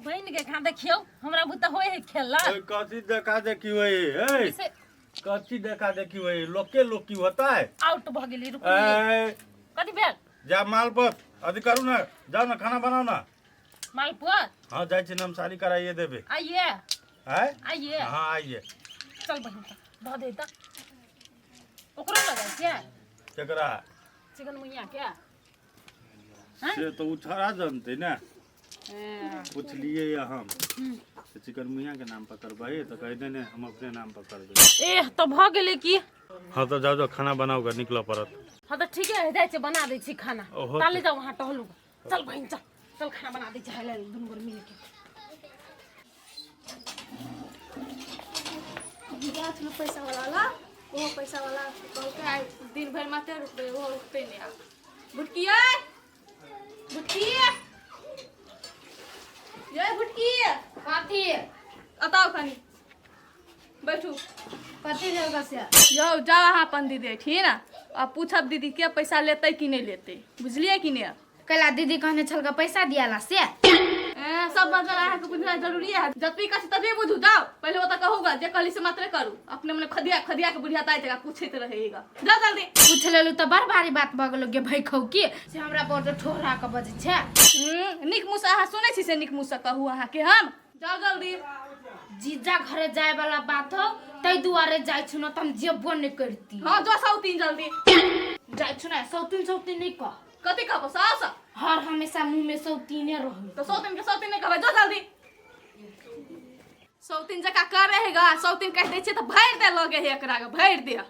बहिन के खा देखियौ हमरा बुता होय है खेला। ए, कथी देखा देखी होय है? ए, से कथी देखा देखी होय है? लोके लोकी होता है। आउट भ गेली, रुकू। ए, कथी भेल? जा माल पर अथी करू ना, जाओ ना खाना बनाओ ना। मालपुआ? हाँ, जाइ छी नमसारी कराइए देबे। आइए। आय? आइए। हाँ, आइए। चल बहिन, त धऽ दे त ओकरो लगै छै। केकरा? चिकन मुइया के। हैं? से तो उ छड़ा जनते ने। ए, पूछलिए या हम तो चिकन मुइया के नाम पर करबै तो कह देने हम अपने नाम पर करबै। एह तो भऽ गेलै की। हाँ तो जाओ जाओ खाना बनाओ ग, निकलऽ पड़त। हाँ तो ठीक है, जाइ छै बना दै छी खाना। ओहो। ताले जाओ वहाँ टहलू। चल बहिन चल चल, खाना बना दै छी हाय दुनू गोर मिल के। गेल छलहुँ पैसा वाला ला, ओहो पैसा वाला कहलकै आइ दिन भरि मात्र रुकबै, ओहो रुकतै नहि। आब भुटकी, यै भुटकी, यै भुटकी। कथी? अताउ कनी बैठू। कथी भेल से? यौ जाउ अहाँ अपन दीदी एहिठिन आ पूछब दीदी के पैसा लेतै कि नहि लेतै, बुझलियै कि नहि? कैला दीदी कहने छलका पैसा दियाला से? ए, सब मतलब अहाँके बुझनाइ जरूरी है? जतबी कहै छी ततबी बुझू। जाउ पहिले ओतऽ कहूगा, जे कहली से मात्रे करू। अपने मने खदिया खदिया के बुढ़िया ताइ जगह पूछैत रहेगा। जाउ जल्दी। पूछ लेलू तऽ बड़ भारी बात भऽ गेलो गे भाई खौ की से हमरा पर ठोहरा के बजै छै। नीक मुँह से अहाँ सुनै छी से नीक मुँह से कहू अहाँके हम। जाउ जल्दी। जीजा घरे जाय वाला बात हो तै दुआरे जाइ छु न त हम जेबो नहि करती। हाँ जो सौतीन जल्दी। जाइ छु न, सौतीन सौतीन नहि कह। कथी कहबो सास? हर हमेशा मुंह में सौतीने रहो। तो सौतीन के सौतीन नहीं कहबै, जो जल्दी। सौतीन जकाँ करे है गा, सौतीन कहि दै छियै तऽ भरि दे लगे है एकरा गे, भरि दे।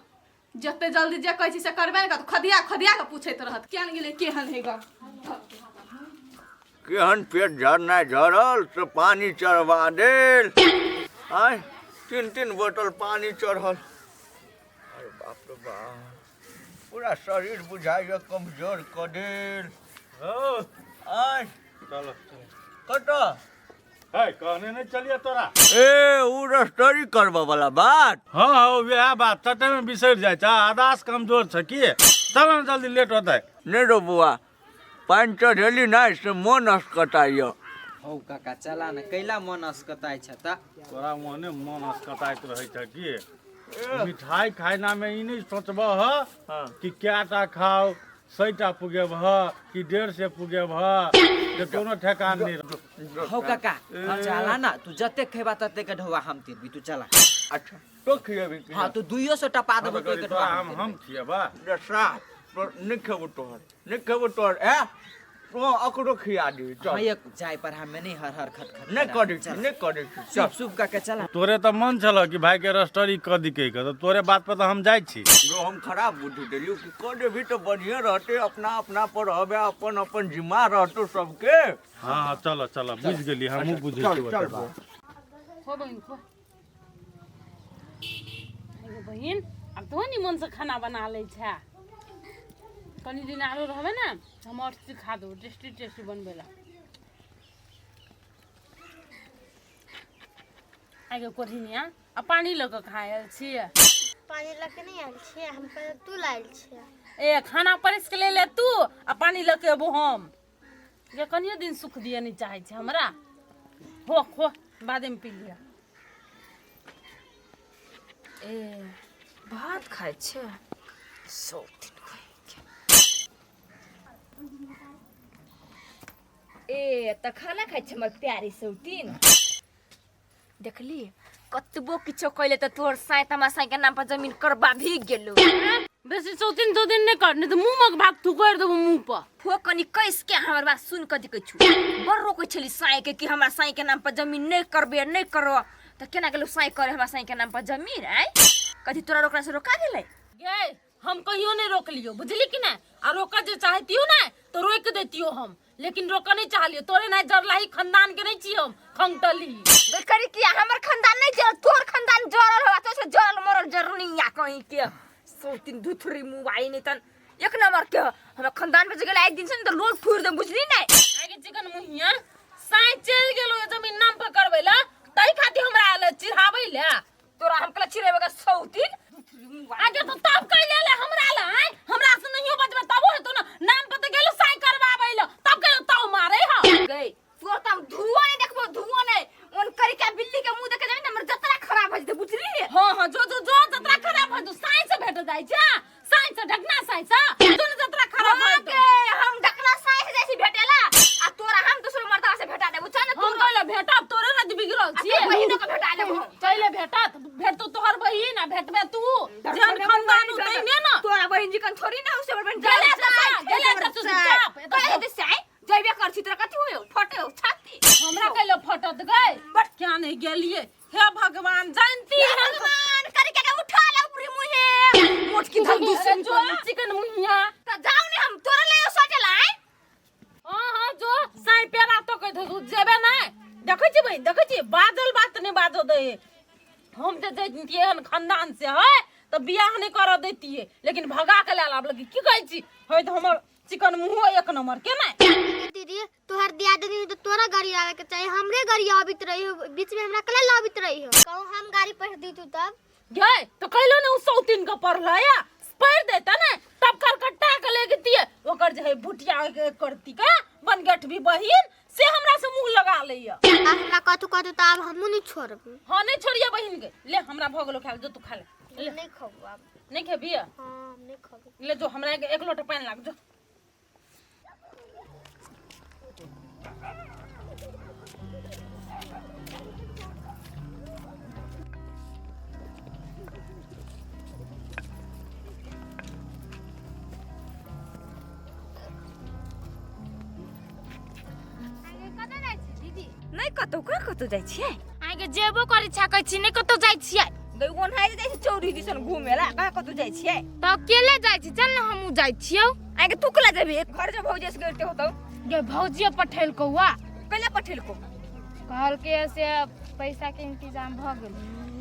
जते जल्दी जे कहै छी से करबे ने करत, खदिया खदिया के पूछैत रहत केहन गेलै केहन है गा। केहन पेट झरनाइ झरल से पानि चढ़बा देल। आँय, तीन तीन बोतल पानि चढ़ल। अरे बाप रे बाप, पूरा शरीर बुझाइए कमजोर कऽ देल। हो। आँय? चलो। कतऽ? है, कहने नहीं चलिए तोरा। ए, उ रजिस्ट्री करबऽ वाला बात। हाँ हाँ, वएह बात तते में बिसरि जाइ छै, आदास कमजोर छै की। चल ने जल्दी, लेट होतै। नहि रौ बौआ, पानि चढ़ेली नहि से मोन असकताइए। हौ काका, चला ने, कैला मन असकताइ छ त? तोरा ओहने मन असकताइत रहै छै की। मिठाई खाइना में ई नहीं सोचबह कि कएटा खाओ, 100टा पुगेबह कि 150 पुगेबह, जे कोनो ठेकान नहीं। हौ काका, हाँ चला ना, तू जते खेबा तते के ढौआ हम तिरबी, तू चला। अच्छा, तो खिएबी कि? हाँ, तू 200 टपा देबो तो के ढौआ। हम खिएबा। रे साफ, तोर नहि खेबो तोहर, नहि खेबो तोहर। ए, तो अकरो खिया दी, चल। हाँ, एक जाय पर हमें नहीं हर हर खट खट नहि करै छी, नहि करै छी, चल। सुप सुप काका, चला। तोरे तऽ मन छल कि भाई के रजिस्ट्री कऽ दी कहि कऽ, तऽ तोरे बात पर तऽ हम जाइ छी। जो हम खराब बुद्धि देलियौ कि कऽ देबही तऽ बढ़िए रहतै, अपना अपना पर रहबे, अपन अपन जिम्मा रहतौ सबके। हाँ हाँ, चल चल, बुझि गेली, हमहूँ बुझै चल छी चल ओकर बात। हो बहिन, खो। एगो बहिन, आब तो निमन से खाना बना लै छै। कनि दिन आरो रहबै ने, हम और सिखा देबो टेस्टी टेस्टी बनबै ला। आगे कोढ़िनिया, आ पानी लऽ कऽ कहाँ आयल छियै? पानी लऽ के नहि आयल छियै हम, पहिले तू लायल छियै। ए, खाना परसि के ले ले तू आ पानी लऽ के अबो हम। जे कनियो दिन सुख दिअ नहि चाहै छै हमरा। हो खो, बादेमे पी लिअ। ए, भात खाइ छै सौतिन खाइ। ए, तऽ खाना खाइ छै हमर प्यारी सौतिन। देखली, कतबो किछो कैले तऽ तोहर साँय तमा साँय के नाम पर जमीन करबा भी गेलो। बेसी सौतिन सौतिन नहि कर, नहि तऽ मुँहक भात थुकरि देबो मुँह पर। हो, कनि कस के हमर बात सुन कऽ देखै छु। बड़ रोकै छली साँय के कि हमरा साँय के नाम पर जमीन नहि करबे, नहि करो, तऽ केना गेलो साँय करे हमरा साँय के नाम पर जमीन? आय, कथी तोरा रोकला से रोका गेलै? गे, हम कहियो नहि रोकलियो, बुझली कि नहि? आ रोकऽ जे चाहतियो ने तऽ रोकि दैतियो हम, लेकिन रोकऽ नहि चाहलियो। तोरे नहि जरलाही खानदान के नहि छी हम खंगटली। गई करी किया हमर खानदान नहीं जरल, तोहर खानदान जरल हवा तो से जरल मरल जरनी या कहीं के सौतिन धुथरी मुबाई नहीं तन एक नंबर के हमरा खानदान पे जे गेला एक दिन से न तो लोल फोड़ दे, बुझली नहीं? आगे चिकन मुहिया, साँझ चलि गेलो जमीन नाम पर करबै ला, तै खातिर हमरा आयल चिढ़ाबै ला। तोरा हम कला चिड़ेबे का सौतिन। आगे तो तब कह ले ले हमरा ला। आय, हमरा से नहियो बचबे तबो हेतो ना, नाम पर त गेलो साई करवाबै ला, तब कहियो ताव मारे ह। गई तोर त हम धुआं नहीं देखबो, धुआं। कैले भेटब तोरे ना बिगड़ल छियै बहिनो के भेटा लेब हम। कैले भेटत भेटतो तोहर बहिन आ भेटबे तू जहन खानदान उतैने ना तोरा बहिन जी कन थोड़ी ना उसे बहिन गेले तऽ जा, गेले तऽ चुपचाप। कहे दे से जइबे कर छी तोरा कथी होयो फटे हो छाती हमरा कैले फटत गए क्या नहीं गेलिए हे भगवान जानती हे है भगवान करे के के उठा ले ऊपरी मुहे मोटकी धन दूसरी जो चिकन मुहिया त जाऊ ने हम तोरा ले सोचल आय हाँ हाँ जो साई पेरा तो कह दे जेबे नहीं देखै छी बहिन देखै छी बाजल बात नहीं बाजो दे हम जे जैतियै हन खानदान से है तऽ बियाह नहीं करऽ दैतियै लेकिन भगा के लए आब लगी की कहै छी है तऽ हमर चिकन मुँहो एक नंबर के नहीं दीदी तोहर दियादनी तो तोरा गाड़ी आवे के चाही हमरे गाड़ी आबित रही हो बीच में हमरा कला लाबित रही हो कहूँ हम गाड़ी पढ़ दी तू तब गए तो कहलो ने उ सौतीन के पढ़ल या पढ़ देता ने तब कलकत्ता के ले गेतियै ओकर जे है भुटिया के करती का बनगठ भी बहिन से हमरा से मुंह लगा लैया आ हमरा कथू कथू तो आब हमहूँ नहीं छोड़ब हाँ नहीं छोड़िए बहिन के ले हमरा भऽ गेलो खायल जो तू खा ले ले नहीं खाबू आब नहीं खेबी हाँ हम नहीं खाबू ले जो हमरा एक एक लोटा पानि लाग जो कतऽ जाइ छी दीदी नहीं कतौ कहाँ कतौ जाइ छियै अहाँके जेबो करै छै कहै छी नहि कतौ जाइ छियै गई ओन्हाइ जाइ छै चौरी दिसन घूमे ला कहाँ कतौ जाइ छियै तऽ अकेले जाइ छी चल ने हमहूँ जाइ छियौ आगे तू कला जेबही घर जे भौजी से गिरते होतौ गे भौजियो पठेलकौ आ कैला पठेलको कहलकै से पैसा के इंतजाम भऽ गेल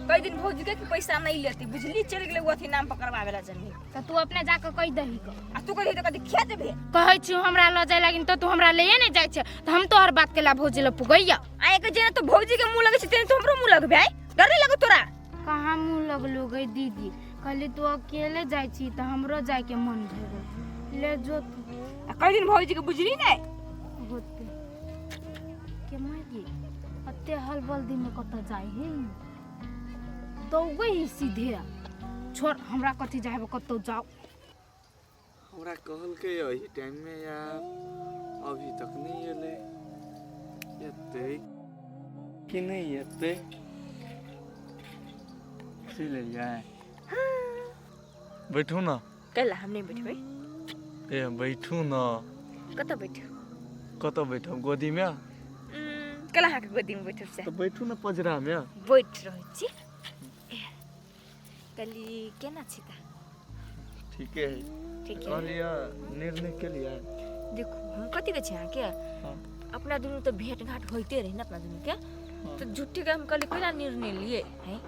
कई दिन भौजी के कि पैसा नहीं लेती बुझली चल गेलै अथी नाम पकड़वावे ला जमीन तऽ तू अपने जाके कहि दही क आ तू कही तऽ कथी खा देबे कहै छी हमरा लऽ जाय लागिन तऽ तू हमरा लैए नहि जाइ छै तऽ हम तोहर बात केला भौजी लग पुगैया आए के जेना तो भौजी के मुंह लगै छै तेना तो हमरो मुंह लगबे आइ डर नहीं लगो तोरा कहाँ मुँह लगलो गई दीदी कहली तू अकेले जाइ छी तऽ हमरो जायके मन भऽ गेल ले जो तू आ कई दिन भौजी के बुझली नहीं होते के मागी अते हलबल्दी में कतऽ जाइ है दौगै ही सीधे छोड़ हमरा कथी जाए कतौ जाओ हमरा कहलकै एही टाइममे यार अभी तक नहि एलै एतै कि नहि एतै सी लेलियै बैठू ने कैला हम नहीं बैठबै ए बैठू ने कतऽ बैठू कतऽ बैठब गोदीमे कैला अहाँके गोदीमे बैठब से तऽ बैठू ने पजरामे बैठ रहै छी कहली केना छी तऽ ठीके है ठीक है कहलियै निर्णय केलियै देखू हम कथी कहै छी अहाँके हाँ। अपना दुनू तऽ भेंट घाट होइते रही ने अपना दुनू के तऽ झूठे के हम कहली कोना निर्णय लिए हैं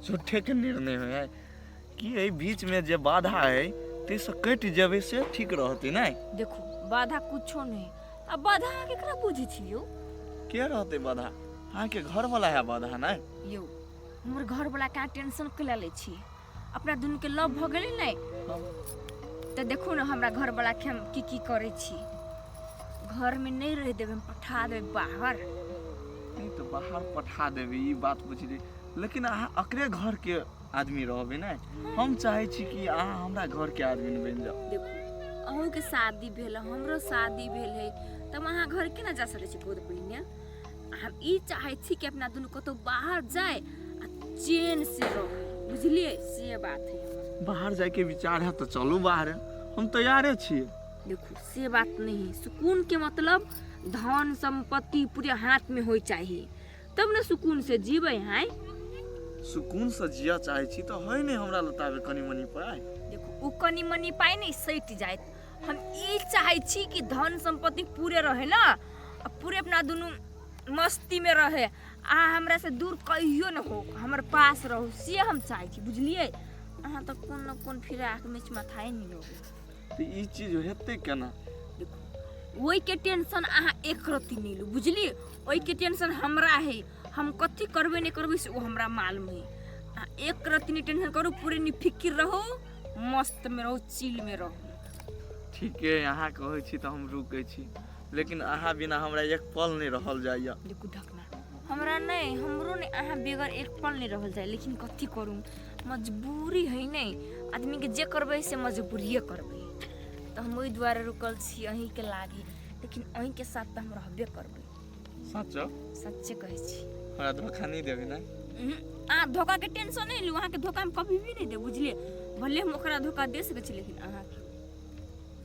झूठे के निर्णय होइ है कि एहि बीचमे जे बाधा है ताहिसँ कटि जेबै से ठीक रहतै नहि देखू बाधा कुछो नहीं आ बाधा अहाँ केकरा बुझै छी यौ के रहतै बाधा अहाँके घरवला है बाधा नहि यौ हमर घरवला के अहाँ टेंशन कैला लै छी अपना दुनू के लव भऽ गेलै ने तऽ देखू ने हमरा घरवला के हम की की करै छी घरमे नहि रहि देबै हम पठा देबै बाहर नहि तऽ बाहर पठा देबै ई बात बुझली लेकिन अहाँ अकरे घरके आदमी रहबै ने हम चाहै छी कि अहाँ हमरा घरके आदमी बनि जाउ देखू अहूँके शादी भेल हमरो शादी भेल है तब अहाँ घर केना जा सकै छी बहुत पहिने हम ई चाहै छी कि अपना दुनू कतहु बाहर जाय आ चैन से रहे बुझलियै से बात है हमर बाहर जायके विचार है तऽ चलू बाहर हम तैयारे छी देखू से बात नहीं है सुकून के मतलब धन संपत्ति पूरे हाथ में हो चाहिए तब ने सुकून से जीवे हैं सुकून से जिया चाहै छी तऽ है नहि हमरा लताबे कनि मनि पाइ देखू उ कनि मनि पाइ नहि सटि जायत हम ई चाहै छी कि धन संपत्ति पूरे रहे ना आ पूरे अपना दुनू मस्ती में रहे अहाँ हमरा से दूर कहियो न हो हमर पास रहू से हम चाहै छी बुझलियै अहाँ तऽ कोन न कोन फिराक में माथाए नहि लोगे तऽ ई चीज हेतै केना देखू ओहिके टेंशन अहाँ एक रत्ती नहि लू बुझलियै ओहिके टेंशन हमरा है हम कथी करबै नहि करबै से ओ हमरा मालूम है अहाँ एक रत्ती नहि टेंशन करू पूरे निफिकिर रहू मस्त में रहू चिल में रहू ठीके अहाँ कहै छी तऽ हम रुकै छी लेकिन अहाँ बिना हमरा एक पल नहि रहल जाइए देखू ढकना हमरा नहि हमरो नहि अहाँ बगैर एक पल नहि रहल जाय लेकिन कथी करू मजबूरी है नहि आदमीके जे करबै से मजबूरिए करबै तऽ हम ओहि दुआरे रुकल छी अहीँके लागी लेकिन अहीँके साथ तऽ हम रहबे करबै सच? सच्चे कहै छी। हमरा धोखा नहीं देबे ना? अहाँ धोखा के टेंशन नहीं लू, अहाँके धोखा हम कभी भी नहीं देब, बुझलिए? भले हम ओकरा धोखा दे सकै छी लेकिन अहाँके।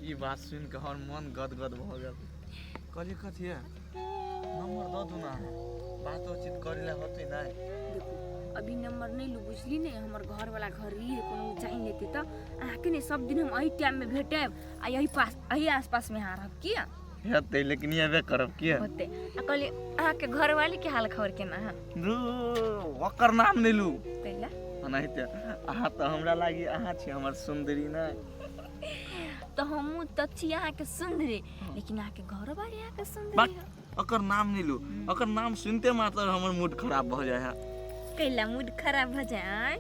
ई बात सुनि के हमर मन गदगद भऽ गेल। कहलियै कथी है, नंबर दऽ दू ना, बातचीत करै लए होतै नहि? देखू अभी नंबर नहीं लू, बुझली ने? हमर घर वाला घर ई है, कोनो जानि लेते तऽ अहाँके ने सब दिन हम एही टाइम में भेटेब आ यही पास यही आसपास में अहाँ रहब किया हेतै, लेकिन एबे करब किया होतै। आ कहलियै अहाँके घरवाली के हाल खबर केना है? ओकर नाम नहि लू। कैला? एनाहिते। अहाँ तऽ हमरा लागी अहाँ छी हमर सुन्दरी ने। तऽ हमहूँ तऽ छी अहाँके सुन्दरी, लेकिन अहाँके घरवाली अहाँके सुन्दरी है। ओकर नाम नहि लू, ओकर नाम सुनते मात्र हमर मूड खराब भऽ जाइ है। कैला मूड खराब भऽ जाय? आँय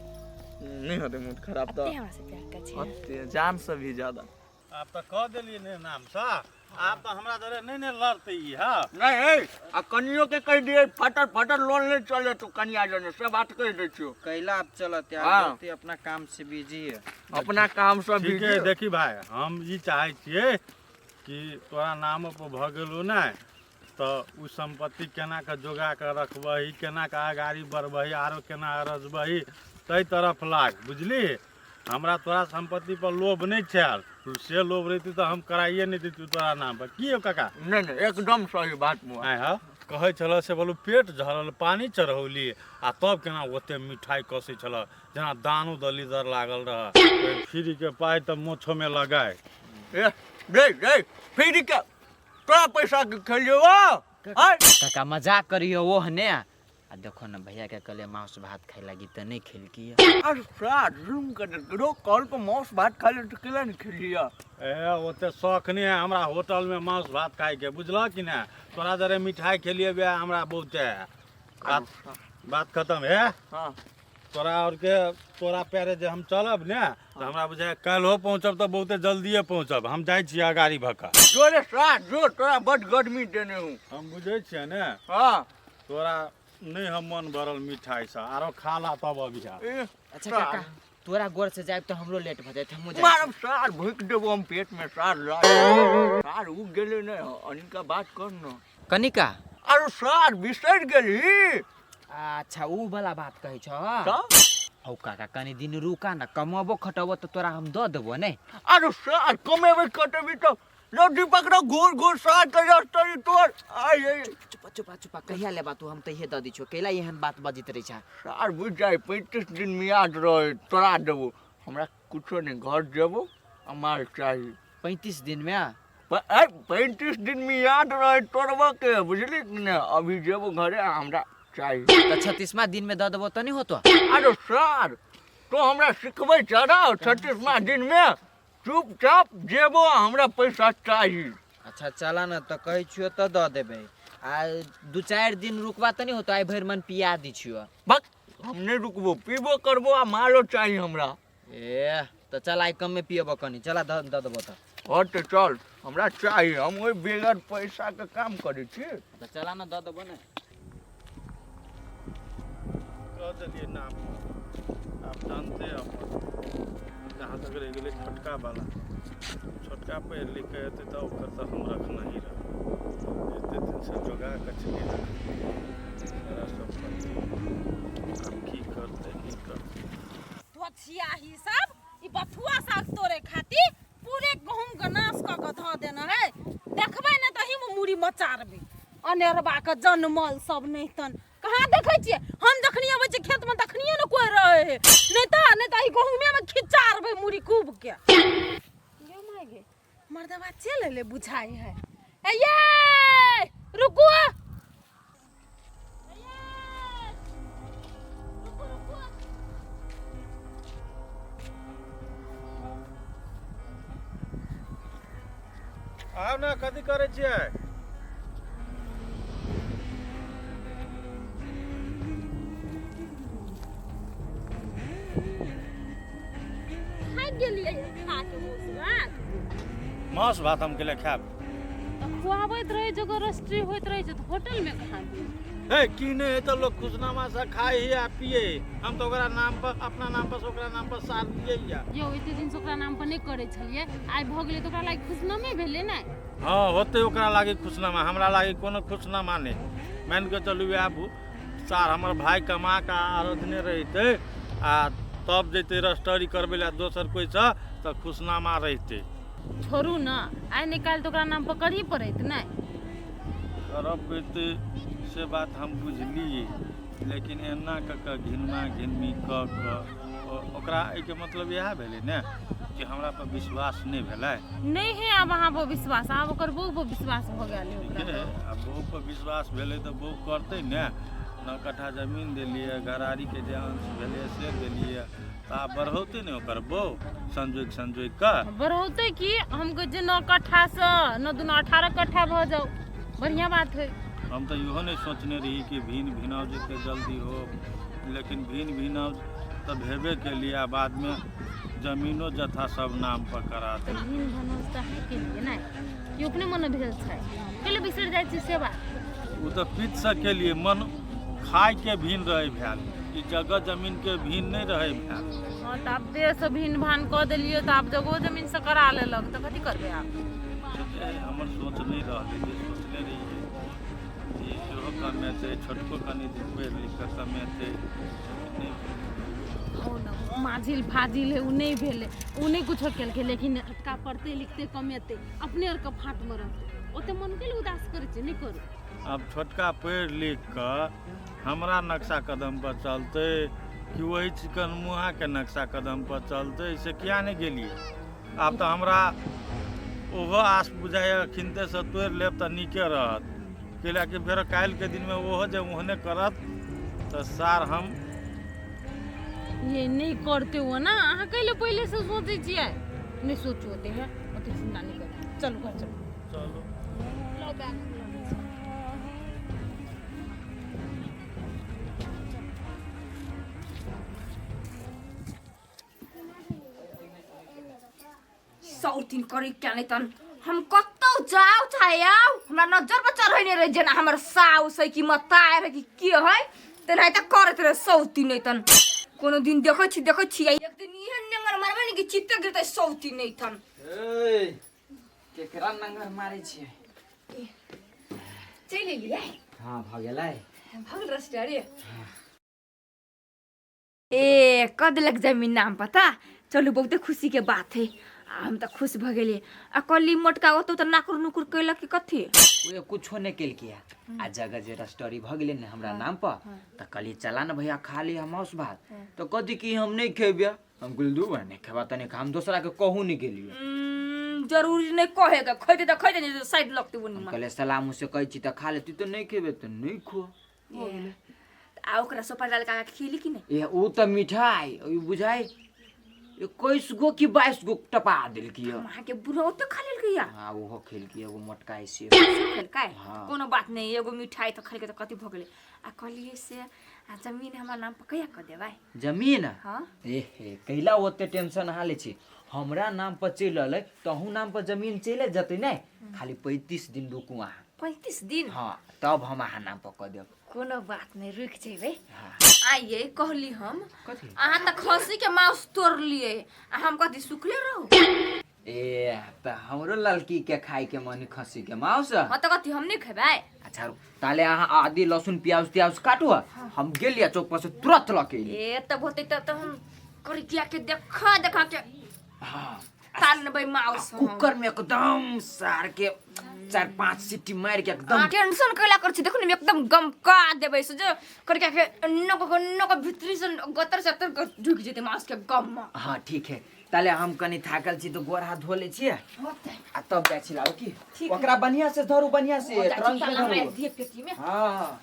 नहि होतै मूड खराब तऽ? अते हमरा से प्यार करै छै अते जान से भी ज्यादा। आब तऽ कह देलियै ने नामसँ, आब तऽ हमरा दरे नहि ने लड़तै ई। हँ नहीं है, आ कनियो के कह दिए फटर फटर लोन नहीं चले तो कनिया जने से बात कह दै छियो। कैला आप चलत यार? हाँ। गलती अपना काम से बिजी है। अपना काम से ठीक बिजी है। देखी भाई, हम ई चाहै छियै कि तोरा नाम पर भऽ गेलौ ने तऽ उ सम्पत्ति केना कऽ जोगा कऽ रखबही, केना कऽ अगाड़ी बढ़बही, आरो केना रजबही, ताहि तरफ लाग, बुझली? हमरा तोरा सम्पत्ति पर लोभ नहि छल, से लोभ रहितै तऽ हम कराइए नहि दैतु तोरा नाम पर। की यौ काका? नहीं नहीं, एकदम सही बात मुआ। आँय हँ, कहै छलऽ से बोलू पेट झरल पानी चढ़ौली आ तब केना ओते मिठाई कसै छलऽ जेना दानो दलीदर लागल रह। फ्री के पाइ तऽ मोछोमे लगाय। ए रे रे, फ्री के तोरा पैसा के खेलियो आय? काका मजाक करियो वो हने। आ देखो ना भैया के कहले मांस भात खाए लगी तऽ नहीं खेलकी। अरे सार रूम के रो कॉल पर मांस भात खा ले तो केला नहीं खेलिया? ए ओते शौक नहीं है हमरा होटल में मांस भात खाए के, बुझलह कि ने? तोरा जरे मिठाई खेलिए बे हमरा बहुते है। बात बात खत्म है। हाँ। तोरा और के तोरा पैरे जे हम चलब ने तऽ हमरा बुझाय काल्हो पहुँचब तऽ बहुते जल्दिए पहुँचब। हम जाइ छियै अगाड़ी भऽ कऽ। जो रे सार जो, तोरा बड गर्मी देने हूँ। हम बुझै छियै ने। हाँ। तोरा नहीं हम मन भरल मिठाई से आरो खा ला तब अभी। ए अच्छा काका, तोरा गोर से जायब तऽ हमरो लेट भऽ जायत, हमहूँ जाइ। मारब सार, भुक देबो हम पेट में सार। सार उग गेलै ने, अनिका बात कर न। कनिका? अरे सार बिसरि गेली। अच्छा ऊ वाला बात कहै छ? तऽ हौ काका, कनि दिन रुका न, कमबो खटबो तऽ तोरा हम दऽ देबो ने। अरे सार कमेबै कटेबी तऽ रो दीपक रो घूर घूर सार के रस्तरी तोर आइ आइ। चुपा चुपा चुपा, कहिया लेबा तू? हम तहिये दऽ दै छियौ। कैला एहन बात बजैत रहै छ? सार बुझ जाइ, 35 दिन मियाद रहे तोरा देबो, हमरा कुछो नहीं, घर जेबो आ माल चाही। 35 दिन में? 35 दिन मियाद रहे तोड़बो के, बुझली कि ने? अभी जेबो घरे आ हमरा चाही। तऽ 36वां दिन में दऽ देबो तऽ नहीं होतो? अरे सार तो हमरा सिखबै छह 36वां दिन में? चुपचाप जेबो आ हमरा पैसा चाही। अच्छा चला न, तऽ कहै छियौ तऽ दऽ देबै, आ 2-4 दिन रुकबा तऽ नहीं होतो? आइ भरि मन पिया दै छियौ। बक, हम नहीं रुकबो, पीबो करबो आ मालो चाही हमरा। ए तऽ चल आइ कमे पियबो कनि, चला दऽ देबो तऽ। हँ तऽ चल, हमरा चाही, हम ओहि बेगर पैसा के काम करै छी। तऽ चला न, दऽ देबो ने। कह देलियै नाम पर, आब जानते अपन जहाँ तक रहि गेलै छोटका वाला, छोटका पढ़ि लिख कऽ एतै तऽ ओकर तऽ हम रखना ही रहब। एते दिनसँ जोगा कऽ छलियै सारा सम्पत्ति, आब की करतै नहि करतै। धोछियाही सब ई बथुआ साग तोड़े खातिर पूरे गहूम के नाश कऽ के धऽ देने है। देखबै ने तऽ ही मुड़ी मचारबै। अनेरबा के जनमल सब नहीं तन कहाँ देखै छियै? हम जखनी अबै छियै खेतमे तखनिए ने कोइ रहै है, नहि तऽ ई गहूमे मे खिचारबै मुड़ी खूब के। गे माय गे, मर्दबा चलि एलै बुझाइ है। ए ये रुकू, ए ये, रुकू रुकू। आउ ने, कथी करै छियै? थाकि गेलियै खा के मासु भात। मांस भात हम केले खायब? तऽ खुआबैत रहै जगह रजिस्ट्री होइत रहै छै तऽ होटलमे कहाँ गेल? हे की नहि है तऽ लोग खुशनामा से खाइ ही आ पिए। हम तऽ ओकरा नाम पर, अपना नाम पर से ओकरा नाम पर सार दिए या। यौ, एते दिन से ओकरा नाम पर नहि करै छलियै, आइ भऽ गेलै तऽ ओकरा लागि खुशनामे भेलै ने। हाँ होते ओकरा लागी खुशनामा, हमरा लागी कोनो खुशनामा नहि। मानि कऽ चलू वएह सार हमर भाय कमा कऽ आरधने रहितै आ तब जैतै रजिस्ट्री करबै लए दोसर कोइसँ तऽ खुशनामा रहितै। छोड़ू ने, आइ नहि काल्हि तऽ ओकरा नाम पर करही पड़ैत ने। करऽ पड़तै से बात हम बुझलियै, लेकिन एना कऽ कऽ घिनमा घिनमी कऽ कऽ ओकरा एहिके मतलब इएह भेलै ने कि हमरा पर विश्वास नहि भेलै। नहि है आब अहाँ पर विश्वास, आब ओकर बहू पर विश्वास भऽ गेल है ओकरा। आब बहू पर विश्वास भेलै तऽ बहू करतै ने। 9 कट्ठा जमीन देलियै, घरारीके जे अंश भेलै से देलियै, तऽ आब बढ़ौतै ने ओकर बहू संजोगि संजोगि कऽ। बढ़ौतै की, हम कहै छियै 9 कट्ठासँ 9 दूना 18 कट्ठा भऽ जाउ, बढ़िआँ बात है। हम तऽ इहो नहि सोचने रही कि भिन भिनाउज एते जल्दी हो, लेकिन भिन भिनाउज तऽ भेबे केलियै आ बादमे जमीनो जथा सब नाम पर करा तऽ देल। भिन भनौज तऽ अहाँ केलियै ने, कि अपने मन भेल छै केले बिसरि जाइ छी से बात। ओ तऽ पितसँ केलियै, मन खायके भिन रहै भेल, ई जगह जमीनके भिन नहि रहै भेल। हँ तऽ आब देहसँ भिन भान कऽ देलियै तऽ आब जगहो जमीनसँ करा लेलक तऽ कथी करबै आब। ठीके हइ, हमर सोच नहि रहलै जे सोचने रहियै जे सेहो कमेतै, छोटको कनि दिन पढ़ि लिखि कऽ कमेतै, नहि भेलै। ओ ने माझिल फाजिल है, ओ नहि भेलै, ओ नहि कुछो केलकै, लेकिन छोटका पढ़तै लिखतै कमेतै अपने आरके फाटमे रहतै, ओते मन के उदास करै छै, नहि करू। आब छोटका पढ़ि लिख कऽ हमरा नक्शा कदम पर चलतै कि वही चिकन मुहाके नक्शा कदम पर चलतै से किया नहि गेलियै। आब तऽ हमरा ओहो आस बुझाइए अखिनतेसँ तोड़ि लेब तऽ नीके रहत, कैलाकि फेर काल्हिके दिनमे ओहो जे ओहने करत तऽ सार हम ये नहीं करते हो ना। अहाँ कैले पहिले से सोचै छियै, नहि सोचू ओते है, ओते चिंता नहि करू, चलू घर चलू। चलू लो बैग लऽ लै छी। सौतिन करी क्या नहीं तन हम कतौ जाओ चाहे आओ हमरा नजर पर चढ़ै नहीं रहे, जेना हमर साउस है कि मताय है कि के है तेनाहिते करैत रहे सौतिन नहीं तन। कोनो दिन देखै छी देखै छी एक दिन एहन नेंगर मारबै ने कि चित्ते गिरतै सौतिन नहीं तन। ए केकरा नंगर मारै छियै? चलि एलियै? हाँ भऽ गेलै, भऽ गेल रजिस्ट्री। ए कऽ देलक जमीन नाम पता, चलू बहुते खुशी के बात है, आ हम तऽ खुश भऽ गेलियै। आ कहली मोटका ओतौ तऽ नाकुर नुकुर कैलक कि कथी? ओ कुछो नहि केलकै। आ जगह जे रजिस्ट्री भऽ गेलै ने हमरा नाम पर तऽ कहलियै चला ने भैया खा लिअ माउस भात, तऽ कहती कि हम नहि खेबै। हम कहलियै दू भाई नहि खेबा तऽ नहि खा, हम दोसरा के कहू नहि गेलियै। जरूरी नहि कहे के, खैते तऽ खैते, नहीं तऽ साइड लगते हम ओनी। कहलियै सलाम से कहै छी तऽ खा लेती, तऽ नहि खेबै तऽ नहि खो। आ ओकरा सोपा डाल के खिली कि नहि? ए ओ तऽ मिठाई ओ बुझाइ 21 गो कि 22 गो टपा देलकी। अहाँके बुढ़ा ओते खा लेलकै या? हाँ ओहो खेलकी एगो मोटका ऐसे खेलकै। हाँ। कोनो बात नहीं, एगो मिठाई तऽ खेलकै तऽ कथी भऽ गेलै। आ कहलियै से आ जमीन हमर नाम पर कहिया कऽ देबै? जमीन? हाँ। ए हे कैला ओते टेंशन अहाँ लै छी, हमरा नाम पर चलि रहलै तऽ अहूँ नाम पर जमीन चलि जेतै ने, खाली 35 दिन रुकू अहाँ। 35 दिन? हाँ तब हम अहाँ नाम पर कऽ देब। कोनो बात नहीं, रुकि जेबै। हाँ। आइए कहली हम कथी? अहाँ तऽ खस्सी के मांस तोड़लियै आ हम कथी सुखले रहू? ए तऽ हमरो लड़की के खाय के मन खस्सी के मांस। हाँ तऽ कथी हम नहीं खेबै? अच्छा ताले अहाँ आदि लहसुन प्याज त्याज काटू, हम गेलियै चौक पर से तुरंत लऽ के एलियै। ए तब होतै तब तऽ हम करिया के देखा देखा के हाँ तानबै माउस हम। कुकर में एकदम सार के 4-5 सीटी मार के एकदम। अहाँ टेंशन कैला कर छी, देखू ने एकदम गमका देबै से जे करिया के नक नक भीतरी से गतर से तर ढुकि जेतै माउस के गम में। हाँ ठीक है, ताले हम कनी थाकल छी तऽ गोर हाथ धो लै छियै होतै। आ तब जाइ छी लाउ की ठीक है। ओकरा बढ़िया से धरू, बढ़िया से हो जाइ छी ट्रंक में ताला धरू। मारि दियै पेटी में। हाँ।